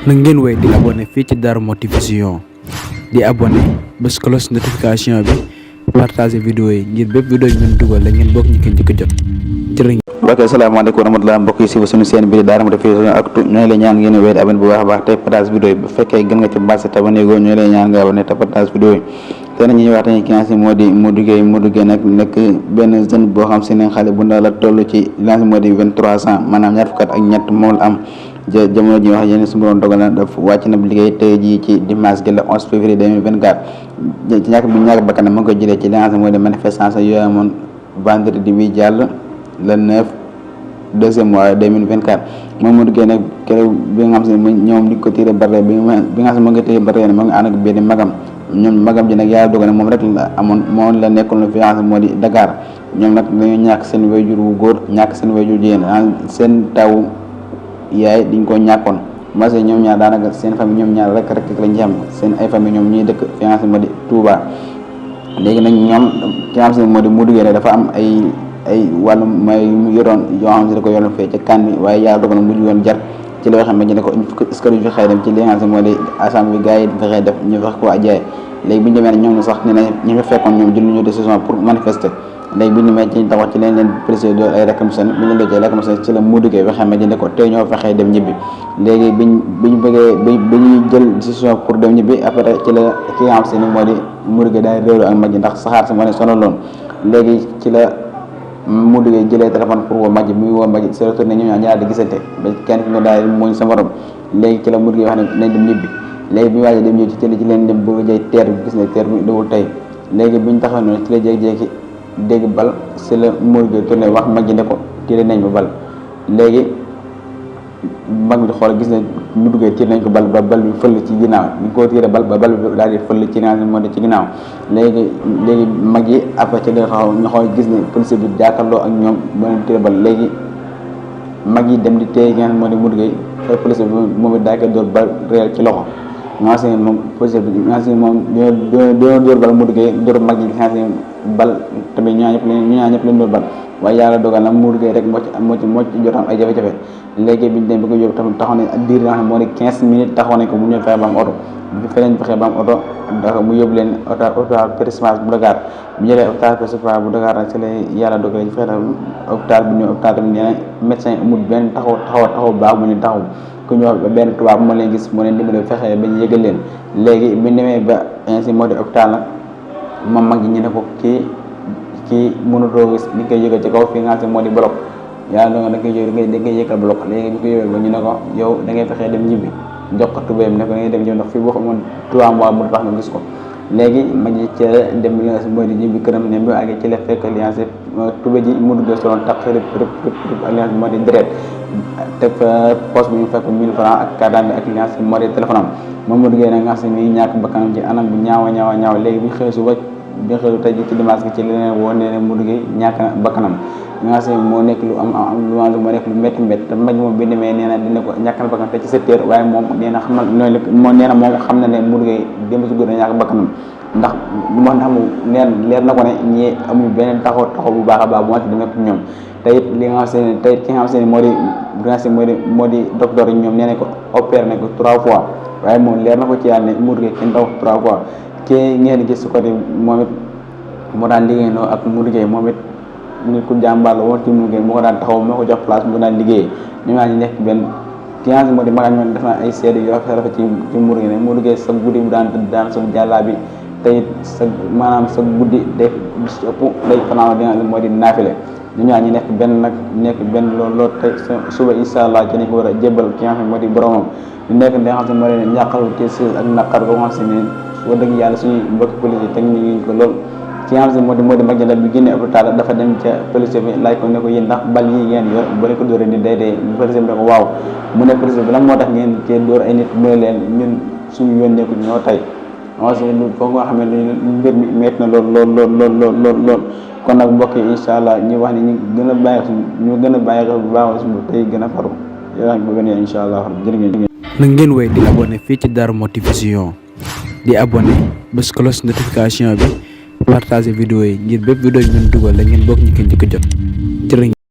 na ngeen wéy di abonné fii ci Darou Mouhty Vision di abonné bés cloche notification bi partager vidéo yi ngir bépp vidéo ñu dugal la ngeen bokk ñu ko njëkk a jot jërë ngeen. mbokk asalaamaaleykum wa rahmatulah mbokk yi si suñu seen bi di Darou Mouhty Vision ak ñoo ngi lay ñaan ngeen wéy di abonné bu baax a baax tey partage vidéo yi bu fekkee gën nga ci base te abonné goo ñoo lay ñaan nga abonné te partage vidéo yi tey nag ñuy waxtaanee ki nga xam si moo di Modou Gueye nag nekk benn jeune boo xam si ne xale bu ndaw la toll ci li nga xam si moo di 23 ans maanaam ñaar fukki at ak ñett moom la am jamono ji wax yéen su borom dogal na daf wàcc na liggéey tey jii ci dimanche gi le 11 février 2024 ci ñàkk bakkanam mu ngi ko jëlee ci li nga xam si moo di manifestation yooyu amoon vendredi bi jàll le 9 deuxième mois 2024 moom Modou Gueye nag keroog bi nga xam si ñoom di ko tiré barre bi nga xam si moo ngi tiré barre moo ngi ànd ak benn magam ñoom magam ji nag yàlla dogal na moom rek la amoon moom la nekkoon la fi nga xam moo di Dakar ñoom nag dañoo ñàkk seen wayjur wu góor ñàkk seen wayjur jigéen seen taw yaay diñ ko ñàkkoon parce que ñoom ñaar daanaka seen famille ñoom ñaar rek lañ ci am seen ay famille ñoom ñuy dëkk fi nga xam moo di Touba léegi nag ñoom ki nga xam moo di Modou Gueye dafa am ay wàllum may mu yoroon yoo xam si da ko yoroon fee ca kan bi waaye yàlla dogal na mujj woon jar ci la xam ne ne ko est-ce que duñ fi xëy dem ci li nga xam moo di assemblée bi gars yi fexee def ñu fex ko jaay léegi bi ñu demee ñoom sax ne ñi fa fekkoon ñoom jëluñu décision pour manifester léegi bi ñu demee ci taxaw ci leen président doon ay réclamation bi ñu leen doon ci réclamation ci la Modou Gueye waxee ma jënd ko tey ñoo fexee dem ñibbi léegi bi ñuy jël décision pour dem ñibbi après ci la ki nga xam si ne moo di Modou Gueye daal réeru ak mag ji ndax saxaar si moo ne sonaloon léegi ci la Modou Gueye jëlee téléphone pour woo Madji muy woo Madji se retourné ñoom ñaar di gisante ba kenn ki nga daal mooñ sa morom léegi ci la Modou Gueye wax ne nañ dem ñibbi léegi bi ñu waajee dem ñibbi ci leen dem bëgg a jëy teer bi gis ne teer bi dawul tey léegi bi ñu taxaw noonu ci la jékki-jékki dégg bal si la Modou Gueye tourné wax Madji ne ko tiré nañ ba bal léegi mag bi xool gis ne Modou Gueye tiré nañ ko bal ba bal bi fëll ci ginnaaw ñu ko tiré bal ba bal bi daal di fëll ci naan moo di ci ginnaaw léegi mag yi après ci la taxaw ñu xool gis ne police bi jàkkaarloo ak ñoom ba leen tiré bal léegi mag yi dem di téye nga xam moo di Modou Gueye police bi moom it daa koy dóor bal réel ci loxo nga xam ne moom police bi nga xam ne moom doo dóor bal Modou Gueye dóor mag yi nga xam ne bal tamit ñu ñaa ñëpp leen dóor bal waaye yàlla dogal na Modou Gueye rek moo ci jotam ay jafe-jafe léegi biñu dem bi ko yóbbu tamit taxaw nañ ak diir nga xam ne moo di 15 minutes taxaw nañ ko bu ñu fexe ba am oto bi feneen fexe ba am oto ndax mu yóbbu leen hôpital principal bu Dakar bu jëlee hôpital principal bu Dakar nag ci la yàlla dogal ñu fexe hôpital bu ñëw hôpital tamit nee na médecin amul benn taxaw baax bu ñu taxaw ku ñu wax benn tubaab moo leen gis moo leen dimbale fexe ba ñu yëgal leen léegi bi ñu demee ba ainsi moo di hôpital nag moom mag ji ñu ne ko kii mënutoo gis ni koy yëgal ci kaw fii nga xam ne moo di bloc yàlla da nga koy yëgal bloc léegi bi ko yëgal ba ñu ne ko yow da ngay fexee dem ñibbi jox ko tubéyam ne ko da ngay dem ñibbi ndax fii boo xamoon 3 mois mu tax nga gis ko léegi ma ji ci dem li nga xam mooy di ñibbi këram ne bi àggee ci la fekk li nga xam tubé ji Modou Gueye soloon tax rëpp ak li nga xam moo di deret teg fa poche bu ñu fekk 1000 francs ak carte d'identité ak li nga xam moo di téléphone am moom Modou Gueye nag nga xam ne nii ñàkk bakkanam ci anam bu ñaaw léegi bi xëy suba bi xëy tey ci dimanche gi ci leneen woo nee ne Modou Gueye ñàkk na bakkanam nga xam moo nekk lu am moo nekk lu métti te maj moom bi demee nee na dina ko ñàkk na bakkanam te ci 7 heures waaye moom nee na moom xam na ne Modou Gueye démb si guddi ñàkk bakkanam ndax lu ma xam leer na ko ne ñii amuñu beneen taxaw bu baax a baax bu ma ci demee ak ñoom te it li nga xam ne te it ki nga xam ne moo di docteur yi ñoom nee nañ ko opéré nañ ko 3 fois waaye moom leer na ko ci yàlla ne Modou Gueye kenn taw 3 fois kii ngeen gis su ko di moom it moo daan liggéeyandoo ak Modou Gueye moom it nit ku jàmbaar la woon ci Modou Gueye moo ko daan taxaw moo ko jox place mu daan liggéeyee ñu naan ñu nekk benn ki nga xam ne moo di magal ñoom def na ay seede yu rafet ci Modou Gueye ne Modou Gueye sa guddi bu daan sa jàllaa bi te it sa maanaam sa guddi day bis ëpp day fanaan di nga xam ne moo di naafile ñu ñaan ñu nekk benn loolu tey suba incha allah ci nañ ko war a jébbal ki nga xam ne moo di boromam ñu nekk li nga xam ne moo leen ñàqalu te ak naqar ba nga xam ne wax dëgg yàlla suñu mbokki police yi teg nañu ko lool ci nga xam ne moo di mag jëndal bi génne hôpital dafa dem ca police bi laaj ko ne ko yéen ndax bal yi ngeen yor ba ko dóoree ni day police bi ne ko waaw mu ne police bi lan moo tax ngeen cee dóor ay nit mu ne leen ñun suñu yoon nekku ñoo tey foofu nga xam ne mbir mi metti na lool kon nag mbokk yi incha allah ñu wax ne ñu gën a bàyyi xel bu baax suñu tey gën a faru yow ba beneen incha allah jërë ngeen. na ngeen wéy di abonné fii ci Darou Mouhty Vision di abonné bés cloche notification bi partager vidéo yi ngir bépp vidéo ñu dugal la ngeen bokk ñu ko njëkk a jot jërë ngeen